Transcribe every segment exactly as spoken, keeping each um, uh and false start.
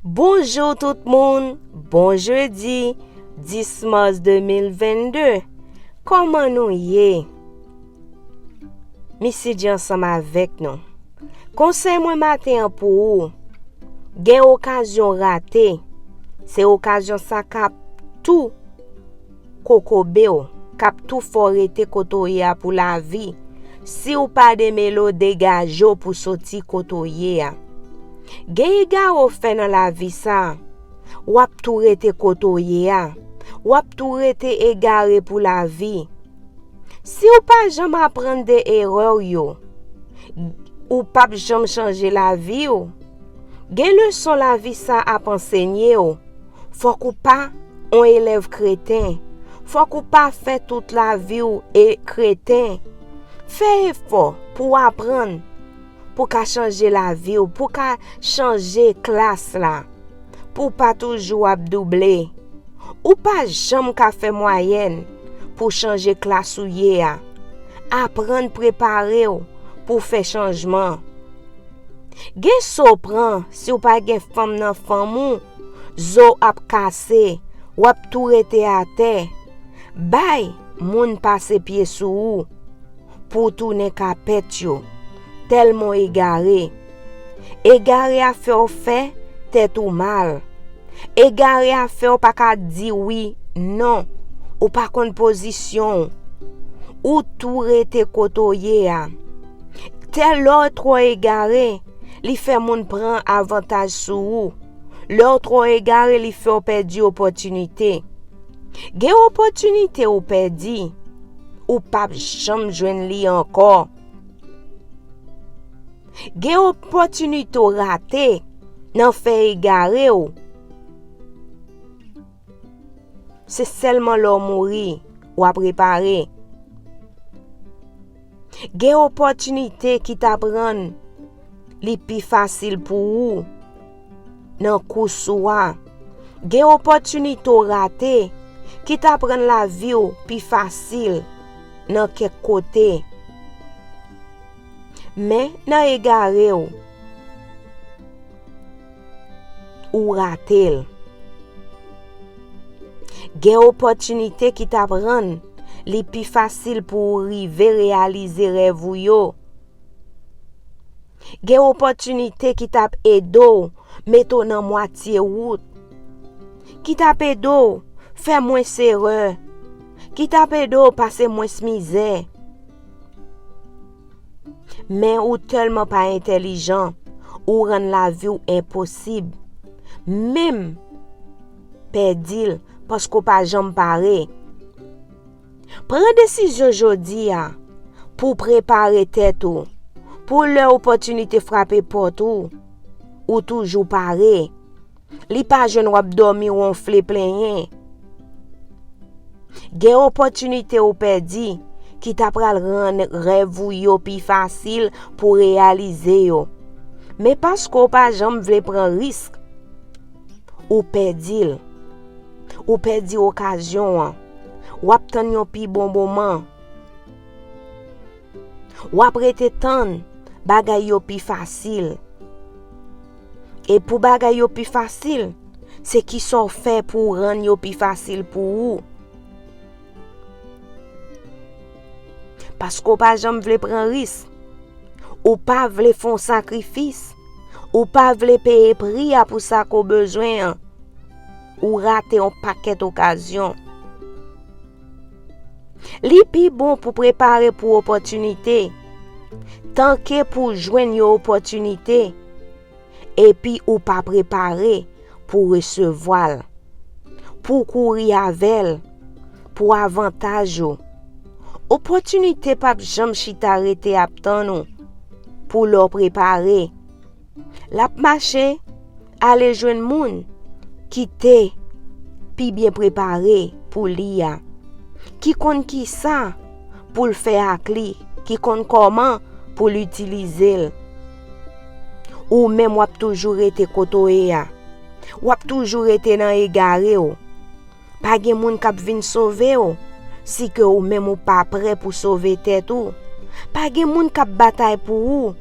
Bonjou tout moun, bon jedi dis mas de mil vennde. Kòman nou ye? Misye Dye ansanm avèk nou. Konsèy mwen maten an pou ou, gen okazyon rate, se okazyon sa k ap tou kokobe w, k ap tou fè w rete kote w ye a pou lavi. Si w pa demele w, degaje w pou soti kote w ye a. Gen egare w fè nan lavi sa a, w ap tou rete kote w ye a. W ap tou rete egare pou lavi. Si w pa janm aprann de erè w yo, ou p ap janm chanje lavi w. Gen leson lavi sa ap ansenye w. Fòk ou pa on elèv kreten. Fòk ou pa fè tout lavi w e kreten. Fè efò pou w aprann, pou w ka chanje lavi w, pou w ka chanje klas la, pou w pa toujou ap double. Ou pa janm ka fè mwayèn pou w chanje klas ou ye a. Aprann prepare w pou w fè chanjman. Gen so w pran, si w pa gen fanm nan fanm ou, zo w ap kase, w ap tou rete atè. Bay moun pase pye sou ou pou w tounen kapèt yo, tèlman w egare. Egare a fè w fè tèt ou mal. Egare a fè w pa ka di wi, non. Ou pa konn pozisyon w. Ou tou rete kote w ye a. Tè lè w twò egare, li fè moun pran avantaj sou ou. Lè w twò egare, li fè w pèdi opòtinite. Gen opòtinite ou pèdi, ou p ap janm jwenn li ankò. Gen opòtinite w rate nan fè egare w. Se sèlman lè w mouri w ap repare. Gen opòtinite ki t ap rann li pi fasil pou ou nan kous ou a. Gen opòtinite w rate ki t ap rann lavi w pi fasil nan kèk kote. Men nan egare w, ou rate l. Gen opòtinite ki t ap rann li pi fasil pou w rive reyalize rèv ou yo. Gen opòtinite ki t ap ede w mete w nan mwatye wout, ki t ap ede w fè mwens erè, ki t ap ede w pase mwens mizè. Men ou tèlman pa entèlijan, ou rann lavi w enposib. Menm pèdi l paske w pa janm pare. Pran desizyon jodi a pou w prepare tèt ou, pou lè opòtinite frape pòt ou, ou toujou pare. Li pa jwenn w ap dòmi wonfle plenyen. Gen opòtinite ou pèdi ki ta pral rann rèv ou yo pi fasil pou w reyalize yo. Men paske w pa janm vle pran risk, ou pèdi l. Ou pèdi okazyon an. W ap tann yon pi bon moman. W ap rete tann bagay yo pi fasil. E pou bagay yo pi fasil, se kisa w fè pou w rann yo pi fasil pou ou. Paske w pa janm vle pran risk. Ou pa vle fè yon sakrifis. Ou pa vle peye pri a pou sa ke w bezwen an. Ou rate yon pakèt okazyon. Li pi bon pou prepare pou opòtinite, tanke pou jwenn yon opòtinite, epi ou pa prepare pou resevwa l, pou kouri avè l, pou avantaj ou. Opòtinite p ap janm chita rete ap tann ou pou lè w prepare. L ap mache ale jwenn moun ki te pi byen prepare pou li a, ki konn kisa pou l fè ak li, ki konn kòman pou l itilize l. Ou menm w ap toujou rete kote w ye a. W ap toujou rete nan egare w. Pa gen moun k ap vin sove w, si ke ou menm ou pa prè pou sove tèt ou. Pa gen moun k ap batay pou ou,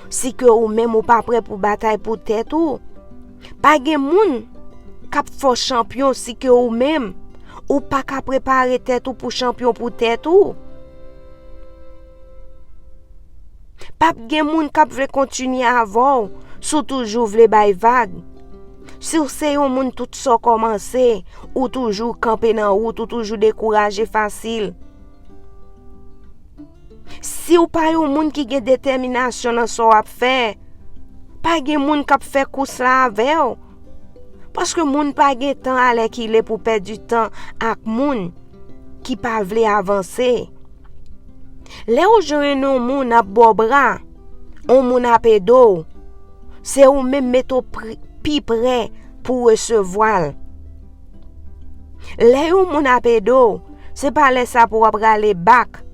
si ke ou menm ou pa prè pou batay pou tèt ou. Pa gen moun k ap fè w chanpyon si ke ou menm, ou pa ka prepare tèt ou pou chanpyon pou tèt ou. P ap gen moun k ap vle kontinye avè w si w toujou vle bay vag. Si w se yon moun tout sa w kòmanse, ou toujou kanpe nan wout, ou toujou dekouraje fasil. Si w pa yon moun ki gen detèminasyon nan sa w ap fè, pa gen moun k ap fè kous la avè w. Paske moun pa gen tan alèkile pou pèdi tan ak moun ki pa vle avanse. Lè w jwenn yon moun ap ba w bra, yon moun ap ede w, se ou menm mete w pri- pi prè pou resevwa l. Lè yon moun ap ede w, se pa lè sa pou w ap rale bak,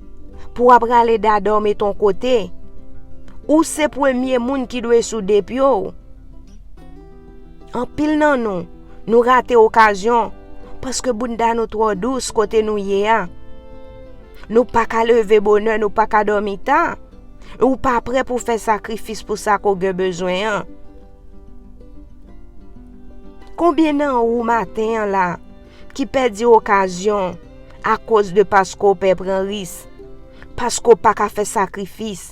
pou w ap rale dada w mete yon kote. Ou se premye moun ki dwe sou de pye w. Anpil nan nou, nou rate okazyon paske bounda nou twò dous kote nou ye a. Nou pa ka leve bonè, nou pa ka dòmi ta. Ou pa prè pou fè sakrifis pou sa ke w gen bezwen an. Konbyen nan ou maten an la ki pèdi okazyon akoz de paske w pè pran ris, paske w pa ka fè sakrifis?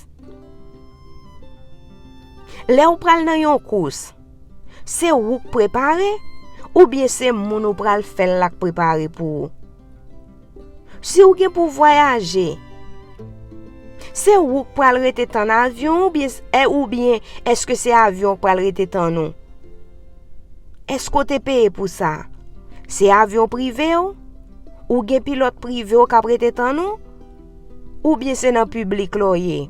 Lè w pral nan yon kous, se ou k prepare, oubyen se moun ou pral fè l la k prepare pou ou? Si w gen pou vwayaje, se ou k pral rete tann avyon oubyen, e, oubyen èske se avyon k pral rete tann ou? Èske w te peye pou sa? Se avyon prive w? Ou gen pilòt prive w k ap rete tann ou? Oubyen se nan piblik la w ye?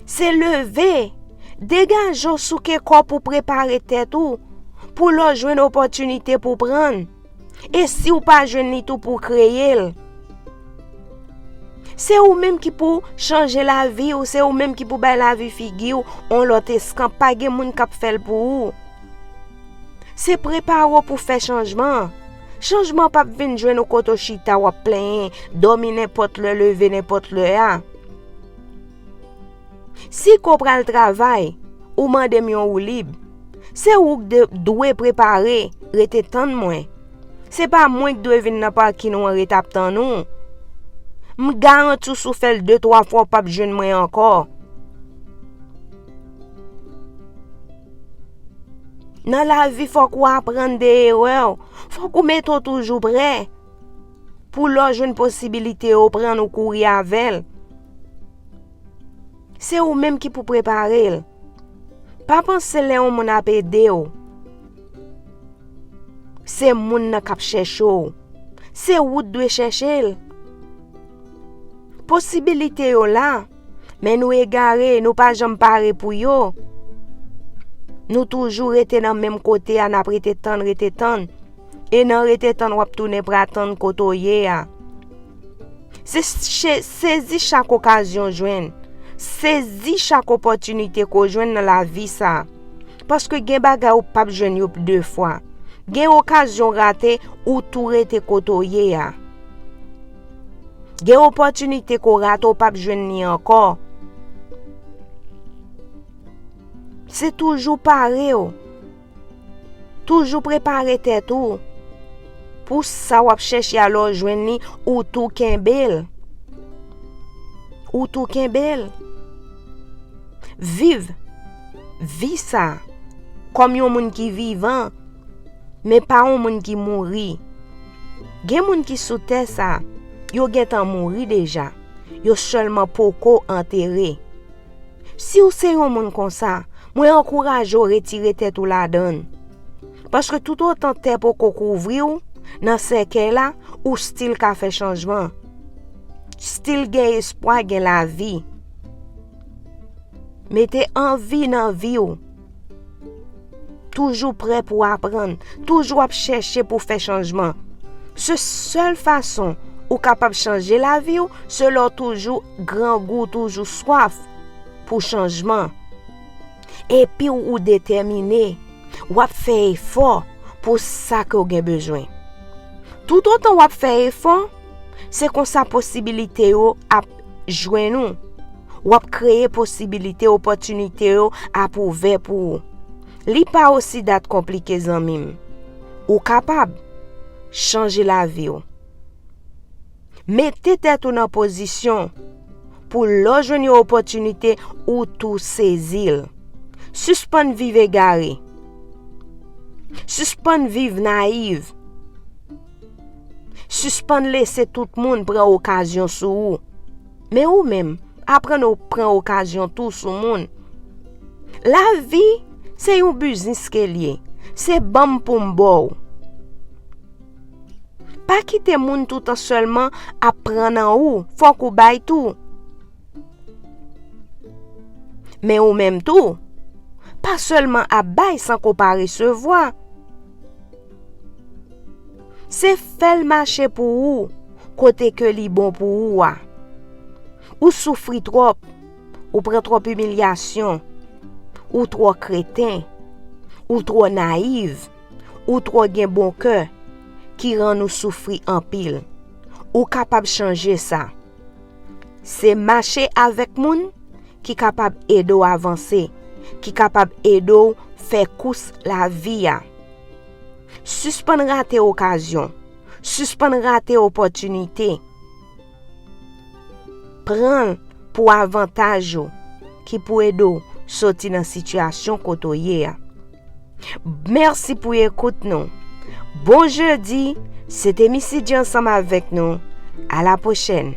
Se leve, degaje w, souke kò w pou prepare tèt ou, pou lè w jwenn opòtinite pou pran l. E si w pa jwenn li tou, pou w kreye l. Se ou menm ki pou chanje lavi w, se ou menm ki pou bay lavi figi w yon lòt eskanp, pa gen moun k ap fè l pou ou. Se prepare w pou fè chanjman. Chanjman p ap vin jwenn ou kote w chita w ap plenyen, dòmi nenpòt lè, leve nenpòt lè a. Si ke w pral travay, ou mande m yon woulib, se ou k de- dwe prepare, rete tann mwen. Se pa mwen k dwe vin nan pakin ou an ret ap tann ou. M garanti w, si w fè l de twa fwa, w p ap jwenn mwen ankò. Nan lavi, fòk ou aprann de erè w. Fòk ou mete w toujou prè. Pou lè w jwenn posibilite yo, pran l ou kouri avè l. Se ou menm ki pou prepare l. Pa panse lè yon moun ap ede w, se moun nan k ap chèche w. Se ou k dwe chèche l. Posibilite yo la, men nou egare, nou pa janm pare pou yo. Nou toujou rete nan menm kote a, n ap rete tann, rete tann. E nan rete tann, w ap tounen pral tann kote w ye a. Se, se- sezi chak okazyon w jwenn. Sezi chak opòtinite ke w jwenn nan lavi sa a. Paske gen bagay ou p ap jwenn yo de fwa. Gen okazyon w rate, ou tou rete kote w ye a. Gen opòtinite ke w rate, ou p ap jwenn li ankò. Se toujou pare w. Toujou prepare tèt ou pou sa w ap chèche a, lè w jwenn li, ou tou kenbe l. Ou tou kenbe l. Viv vi sa kòm yon moun ki vivan, men pa yon moun ki mouri. Gen moun ki sou tè sa, yo gentan mouri deja. Yo sèlman poko antere. Si w se yon moun konsa, mwen ankouraje w retire tèt ou ladan l. Paske toutotan tè poko kouvri w nan sèkèy la, ou still ka fè chanjman. Still gen espwa, gen lavi. Mete anvi nan vi w. Toujou prè pou aprann, toujou ap chèche pou fè chanjman. Se sèl fason ou kapab chanje lavi w, se lè w toujou grangou, toujou swaf pou chanjman. Epi w, ou detèmine, w ap fè efò pou sa ke w gen bezwen. Toutotan w ap fè efò, se konsa posibilite yo ap jwenn ou. W ap kreye posibilite, opòtinite yo ap ouvè pou ou. Li pa osi dat konplike, zanmi m. Ou kapab chanje lavi w. Mete tèt ou nan pozisyon pou lè w jwenn yon opòtinite, ou tou sezi l. Sispann viv egare. Sispann viv nayiv. Sispann lese tout moun pran okazyon sou ou. Men ou menm, aprann ou pran okazyon tou sou moun. Lavi se yon biznis ke l ye. Se ban m pou m ba w. Pa kite moun toutan sèlman ap pran nan ou, fòk ou bay tou. Men ou menm tou, pa sèlman ap bay san ke w pa resevwa. Se fè l mache pou ou, kote ke li bon pou ou a. Ou soufri twòp, ou pran twòp imilyasyon, ou twò kreten, ou twò nayiv, ou twò gen bon kè, ki rann ou soufri anpil. Ou kapab chanje sa. Se mache avèk moun ki kapab ede w avanse, ki kapab ede w fè kous lavi a. Sispann rate okazyon, sispann rate opòtinite. Pran l pou avantaj ou, ki pou ede w soti nan sitiyasyon kote w ye a. Mèsi pou ekout nou. Bon jedi, se te Missy G ansanm avèk nou. A la pwochèn.